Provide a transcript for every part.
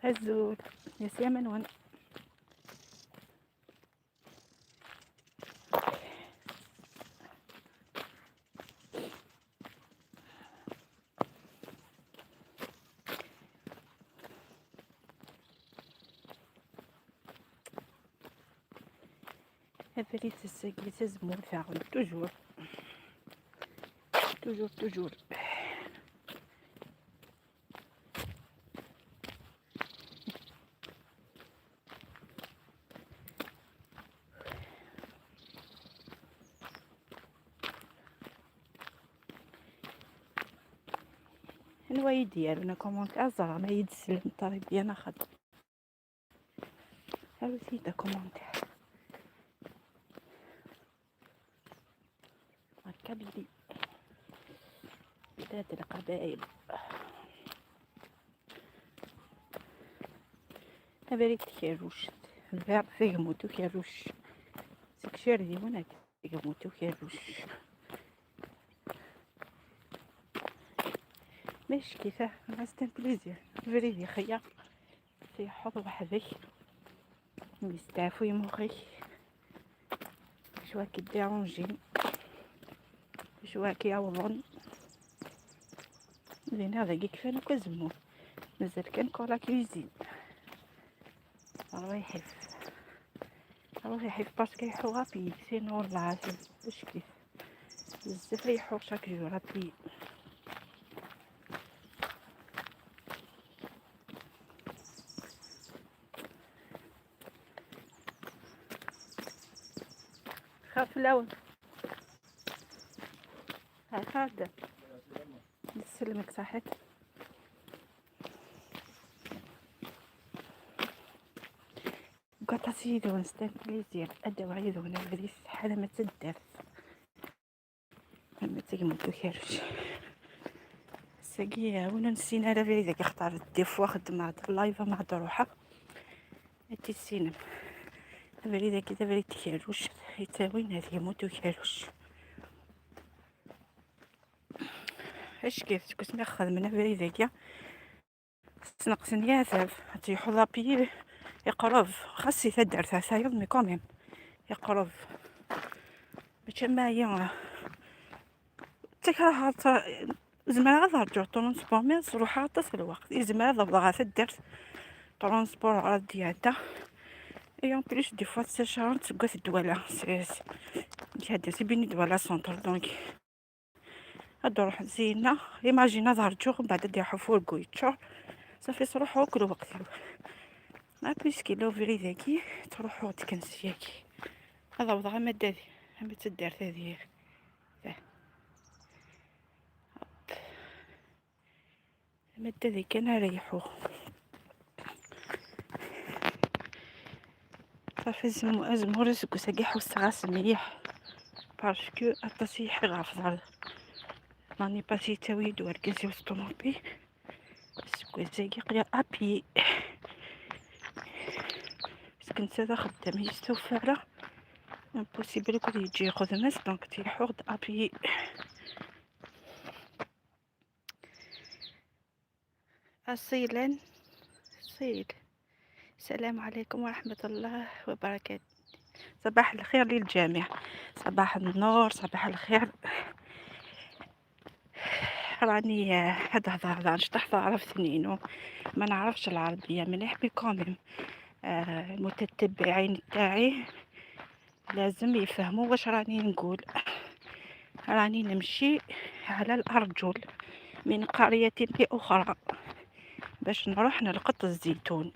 الزول يا سيامن. هذا تساقي تزمور فاغن toujours toujours toujours. نوايا ديالنا commentaire أزرع ما يدسلم طريق أنا خد هاو commentaire الكبدي بلاد القبائل. هذا كيروش البيع فيه كيروش سكشير ديونا موتو كيروش ماشي كيفاه c'est un plaisir فريدي خيا تيحط وحدك مستعفو يمخي شوا كي déranger شوا كيعوضن زين. هذا كيفانا كزمو مازال كان كولا cuisine الله يحف الله يحف parce que يحو rapide sinon والله واش كيف بزاف يحو chaque jour rapide. خاف الاول هذا نسلمك صحيت. قطع سيدي ونستان plaisir أداو عيدو هنا بديت حالة ما تدار ما تيموتو كيرش ساقية ونا نسينا على بالي ذاك اختار des fois خدمة live مع دروحة اتي السينما بالي ذاك دابا تيكيروش يتاوين هذه يموتو كيروش. اش كيف كنت خدمنا بالي ذاك سنقسن ياسف تيحو لابي يقرب خاص يتدار ثايض mais quand même يقرب باش ما هي تكره زعما غادي نرجع transport mais تروح غطس الوقت زعما ضبط تدار transport غادي ديالتا et en plus des fois تسشارن تسكات الدوالة سي هذا سي بيني دوالا centre donc نروح زينة imagine نرجو من بعد دير fourgon يتشور صافي تروحو كل وقت ما puisque لو فري ذاكي تروحو تكنسياكي هذا وضع ما دادي ما تدار هذه ما دادي كان ريحو صافي زمور سكوساكي حوس غاس مليح parce que اطاسي غاف l'année passée تاويد وركزي وسطوموبيل سكوساكي قريا à pied parce que نتا خدام يستوفى impossible كل يجي ياخذ ناس donc تيحوغ à pied. اصيلا صيل. السلام عليكم ورحمة الله وبركاته. صباح الخير للجميع، صباح النور، صباح الخير. راني هذا هذا نشطح عرفت نينو ما نعرفش العربية مليح mais quand même المتتبعين تاعي لازم يفهموا واش راني نقول. راني نمشي على الأرجل من قرية لأخرى باش نروح نلقط الزيتون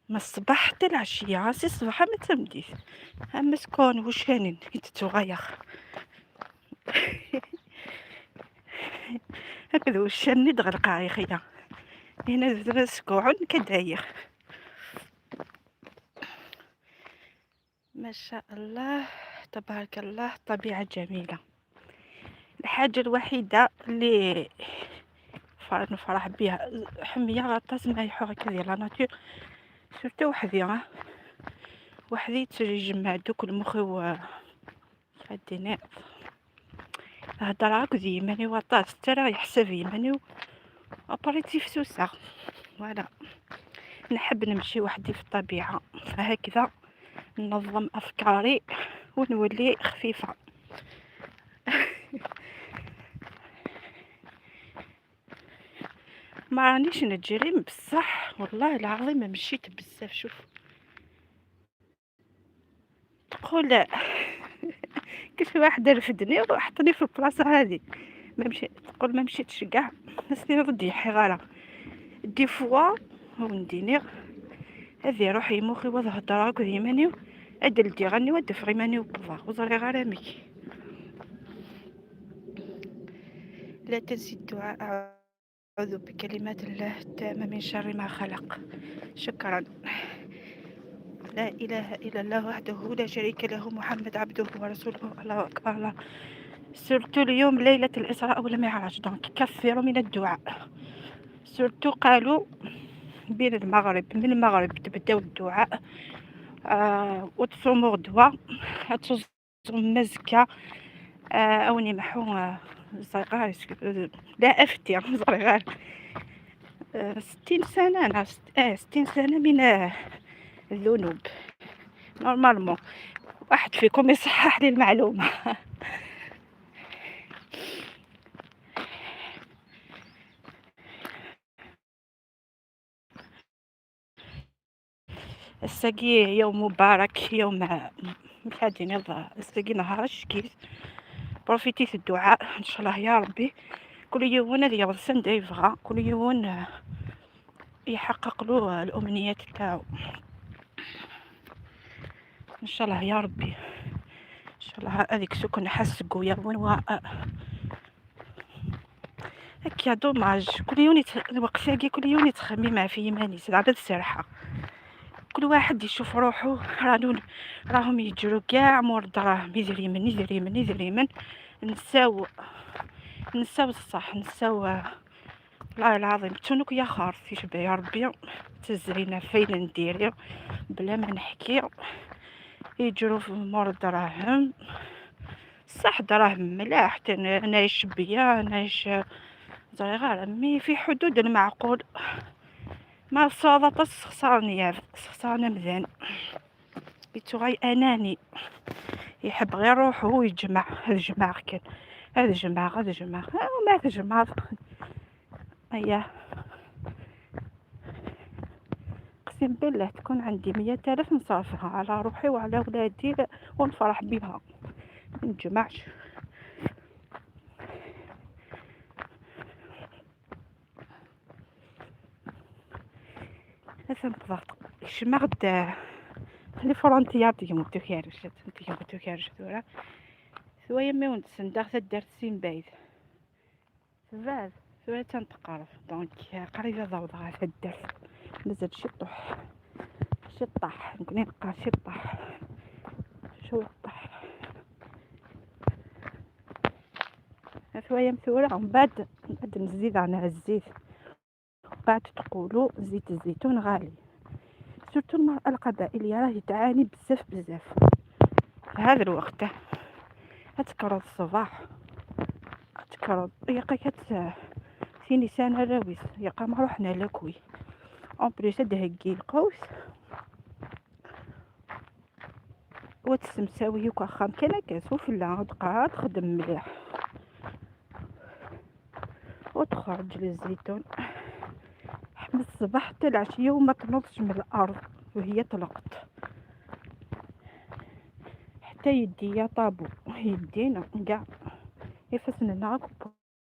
من الصباح حتى العشية. عاسي الصباح ما تمديت مسكون وشانين تتغير هكذا وشاني دغرق خيا هنا سكوعون كداير. ما شاء الله تبارك الله، طبيعة جميلة. الحاجة الوحيدة اللي نفرح بها حمية غطاس ما يحو هكا la nature surtout وحدي وحدي تجمع دوك المخ و غادي هضر هاك زي ماني وطاس ترى يحسب ماني ابريتي في سوسة. voilà، نحب نمشي وحدي في الطبيعة، هكذا ننظم أفكاري ونولي خفيفة. ما رانيش نجري بصح والله العظيم مشيت بزاف. شوف تقول كيف واحد رفدني وحطني في البلاصة هذه، ما مشي تقول ما مشيتش كاع. نسني ردي حغاله des fois ونديني هذه روحي مخي وظهر هكا يمانيو ادلتي غني ودف غيمانيو بضا وزري غرامك. لا تنسي الدعاء، أعوذ بكلمات الله التامة من شر ما خلق. شكرا. لا إله إلا الله وحده لا شريك له، محمد عبده ورسوله. الله أكبر. الله surtout اليوم ليلة الإسراء والمعراج، donc كثروا من الدعاء. surtout قالوا بين المغرب، من المغرب تبداو الدعاء، وتصوموا غدوة، تصوم مزكة، أو نمحو صغار، لا أفتي صغار 60 سنة، أنا 60 سنة من الذنوب normalement. واحد فيكم يصحح لي المعلومة. الساقي يوم مبارك، يوم مش عادي يلا الساقي نهار الشكيل. profitez في الدعاء ان شاء الله يا ربي. كل يوم هذا يغسل يبغى كل يوم يحقق له الامنيات تاعو ان شاء الله يا ربي. ان شاء الله هذيك سكن حس قوية وين هكا dommage. كل يوم الوقت كل يوم يتخمم في يماني عبد السرحه. كل واحد يشوف روحو راهم يجرو كاع مور الدراهم، يدير يمن يدير يمن يدير يمن، نساو الصح، نساو والله العظيم. تونك يا خارتي شبه يا ربي تزرينا فين نديري بلا ما نحكي. يجرو في مور الدراهم، صح دراهم ملاح، نعيش بيا نعيش صغيرة، mais في حدود المعقول. ما صادت خسرني خسرنا مزيان. يتوغي اناني، يحب غير روحو ويجمع. هذا جمع كان هذا جمع هذا جمع وما تجمع. هيا اقسم بالله تكون عندي 100,000 نصرفها على روحي وعلى ولادي ونفرح بها، ما نجمعش. ثم شمغد les frontières تيموتو خارج تيموتو خارج ثورة ثويا مي ونتسندغ تدارت سين بايد بعد ثورة تنتقرب. donc قريبة ضوضاء تدارت مازال شي طح شي طاح نكون نلقى شي طاح شو طاح ثويا مثورة. ومن بعد نزيد على الزيت، بعد تقولوا زيت الزيتون غالي. surtout المرأة القبائلية راهي تعاني بزاف بزاف في هذا الوقت. تكرض الصباح تكرض يقا كت سيني سنة راويس يقا ما روحنا لكوي en plus دهكي القوس وتسمساوي وكا كان كاس وفلا تقعد تخدم مليح وتخرج للزيتون من الصباح حتى العشية وما تنوضش من الارض وهي طلقت حتى يديا طابو يدينا كاع يفسنا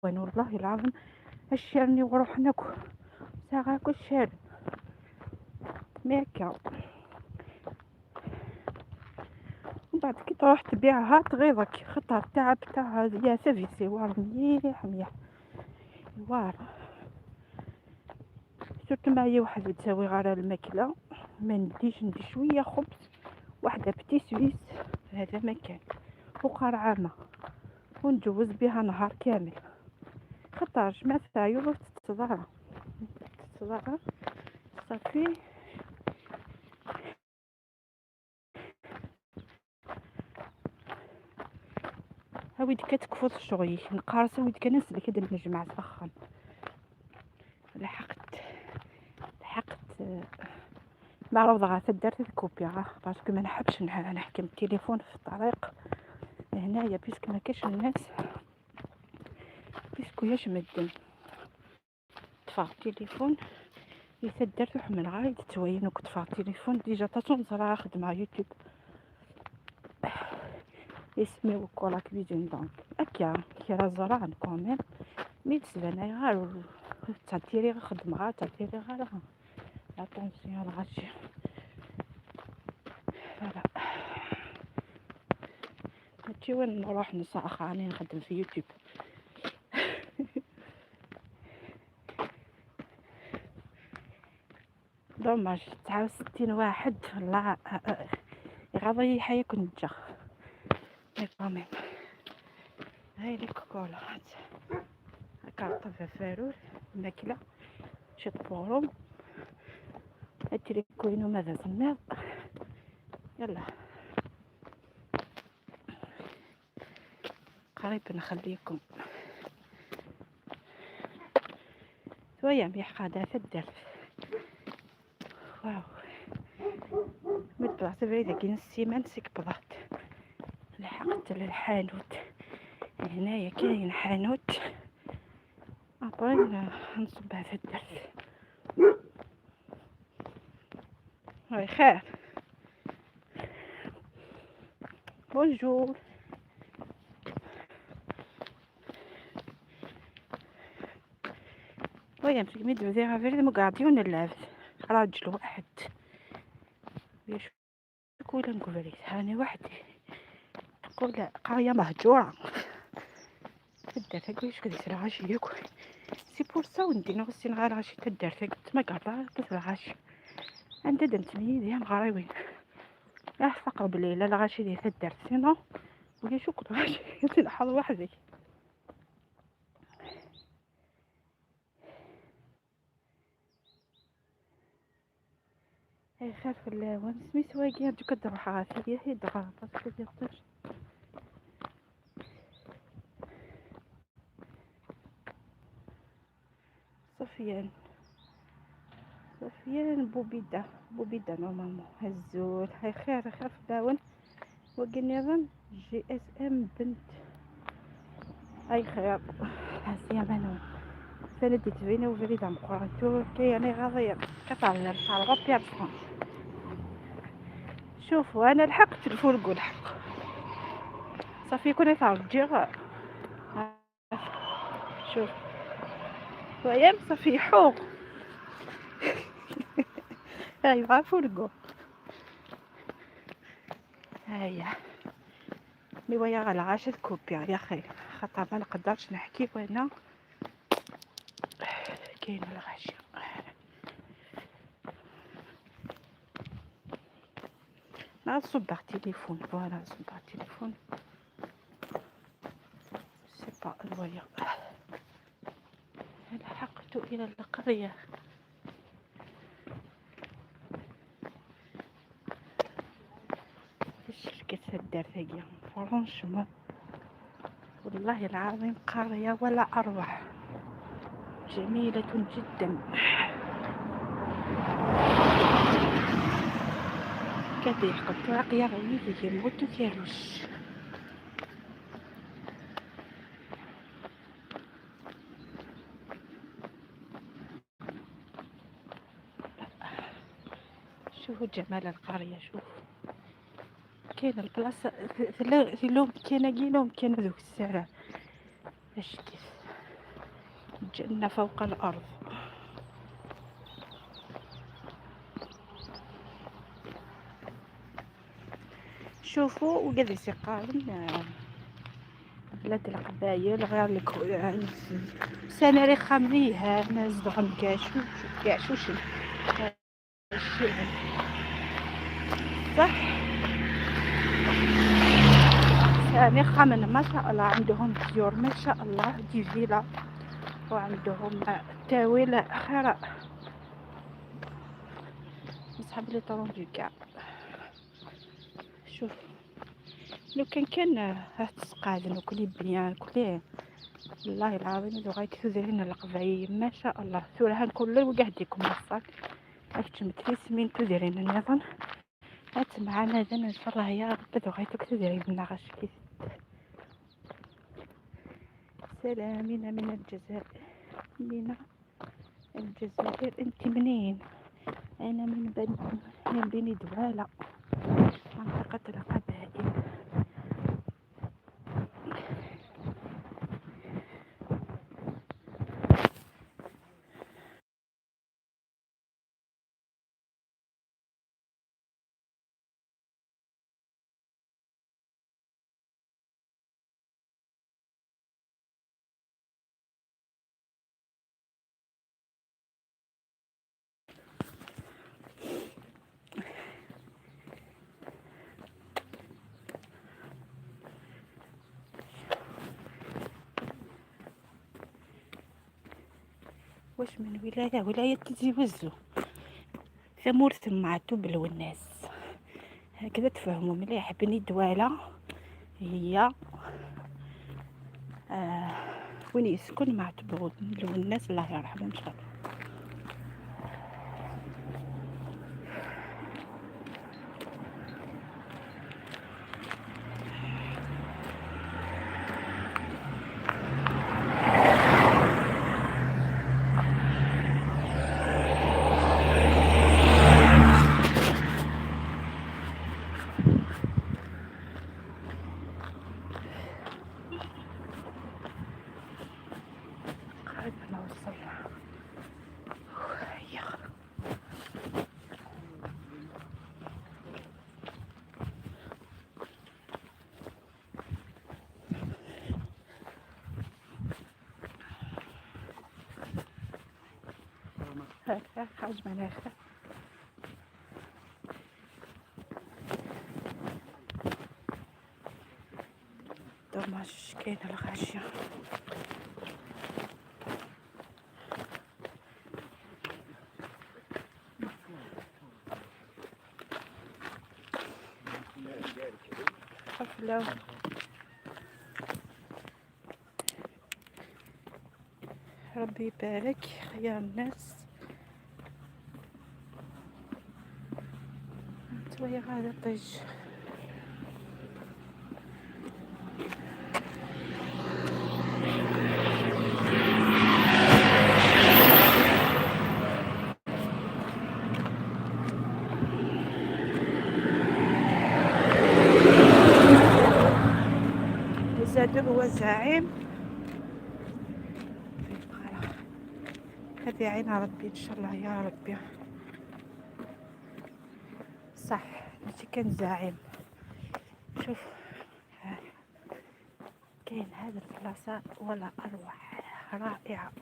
وين والله العظيم الشرني وروحنا ساعة كل شهر ماكا. ومن بعد كي تروح تبيعها تغيظك خطر التعب تاعها يا سافيسي وار مليح مليح وار. surtout معايا واحد تساوي غير الماكلة، ما نديش ندي شوية خبز واحدة petit suisse هذا مكان وقرعه ما ونجوز بها نهار كامل. خطر ما تايو تتضارع تتضارع صافي. هاويد كتكفوت الشغل نقارس ويد كنسلك هذا النجمع سخن. لحقت معروضة غا تدار كوبيا parce que ما نحبش نحكم التليفون في الطريق هنايا puisque ما كاش الناس، puisque ياش مدن طفى التليفون يتدار تحمل غايد توين وكطفى التليفون déjà تاتون زرا خدمة يوتيوب اسمي وكولا cuisine donc هكا كي راه زرع quand même mais تسباناي غير تعطيري خدمة غير تعطيري غير l'attention الغاشي. voilà ماشي وين نروح نصاع راني نخدم في يوتيوب. dommage 69 واحد والله غاضي حيا كنت جا mais quand même. هاي ليك كولا هكا عطا فارول الماكلة شي طبورو التريكوينو ماذا سميض. يلا قريب نخليكم شوية مليح قاعدة في الدرب. واو متبعت بريدة كي السيمان سيك بضات. لحقت للحانوت هنايا كاين حانوت ابري نصبها في الدرب. هاي خير bonjour. ويا مسكين دوزي غافير مقعديون اللعب راجل واحد شكون نقول هاني وحدي تقول قرية مهجورة تدار تاكل شكون ديك الغاشي ياكل c'est pour ça وندي نغسل غير غاشي تدار تاكل تما قاعدة الغاشي عندها دمتني ديال مغراوين اه بلي لا الغاشي ديال تدار sinon ولا شو كنت غاشي تنحض وحدي. هاي خير في اللون سميت واقي هادوك الدروحة غافية هي دغا parce que ديال سفيان سفيان بوبيدا بوبيدا normalement هزول. هاي خير خير في اللاون وقي النظام GSM بنت. هاي خير حاسيه منون سنة تبيني وفريدة مقرا تركيا يعني غاضية قطع تاع بيرسون. شوفوا انا لحقت الفرق والحق صافي كون تعرف شوف ويام صافي حوق ايوا فرقو هيا مي ويا غا العاشر كوبيا يا خي خاطر ما نقدرش نحكي وانا كاين الغاشي. نصبر تليفون voilà نصبر تليفون c'est pas الويا. لحقت الى القرية. الشركة الدار ثاقية franchement والله العظيم قرية ولا أروع جميلة جدا. كتيحقب تراقية غويتي يموتو كيروش. شوفوا جمال القرية. شوف كاين البلاصة ثلوم كاينة كيلوم كاين ذوك السعر اش كيف جنة فوق الأرض. شوفوا وقد سيقارن بلاد القبايل غير سنة خامليها ناس كاع كاع شوش صح ثاني خامن ما شاء الله عندهم ديور ما شاء الله des villas وعندهم تاويل خير نسحب لي طرون كاع. شوف لو كان تسقادن وكلي بنيان كلي والله العظيم لو غايكثو دايرين القبايل ما شاء الله ثورها كل وقعديكم الصاك أكتشمت من تدرين النظام معنا إذن إن شاء الله يا رب دغيتك تدري من غشكي. سلام من الجزائر، من الجزائر. انت منين؟ انا من بني دوالة، منطقة القبائل. واش من ولاية؟ ولاية تيزي وزو، ثمورث معتوب الوناس. هكذا تفهموا مليح. بني دوالة هي وين يسكن معتوب الوناس الله يرحمه ان شاء الله. هكذا خرج من آخر. دوماج كاينة الغاشية. حفلة ربي يبارك يا الناس. وهي غادا طيج. الزادوق هو الزعيم. هذه عين ربي ان شاء الله يا ربي. صح ماشي كان زعيم. شوف كاين هذه البلاصة ولا أروع، رائعة.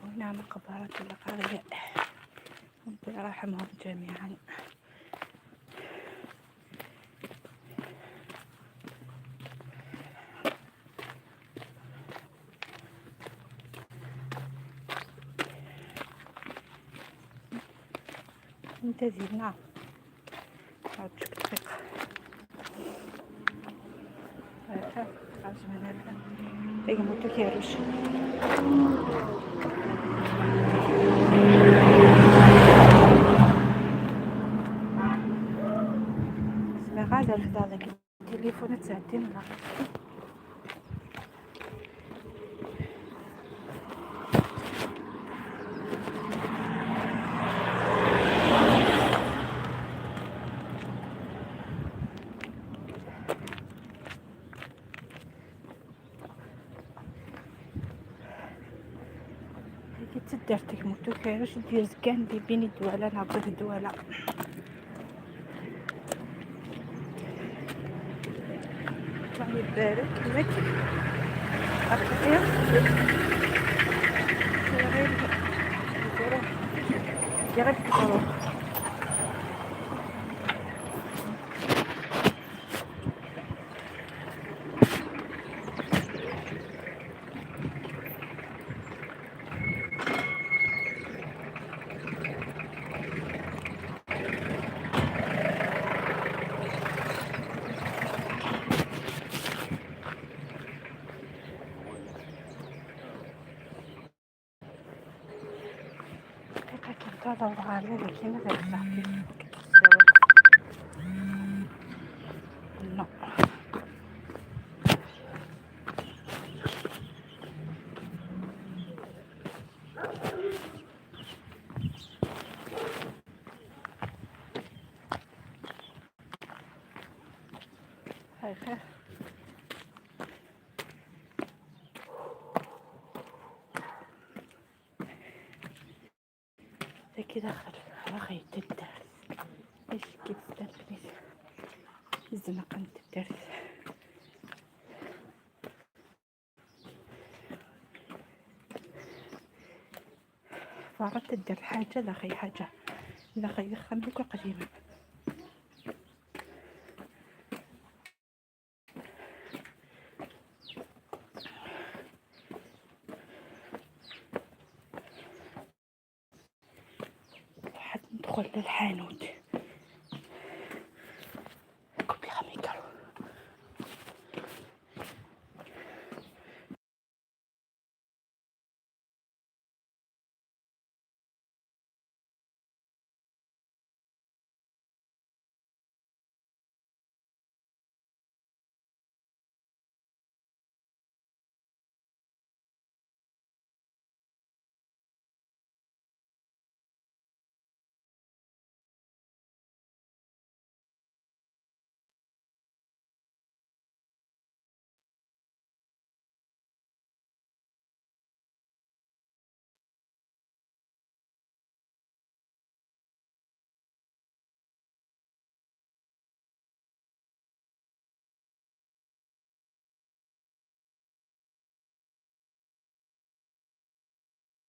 هنا مقبرة القرية، ربي يرحمهم جميعا. انت زينا دقيقة كيروش. غادا رفد هذاك التليفون تساعدين. تدارتك موتو كيروش دير زكان دي بين الدوالة نعبد الدوالة. الله يبارك لك. أخير غير غير الظروف. هذا لكن هذا Non. هاي خير. كده خل الدرس ايش كيف تدرس الزنقة الدرس. فارت الدر حاجة لا خي حاجة لا خي خمك قديمة. ندخل للحانوت.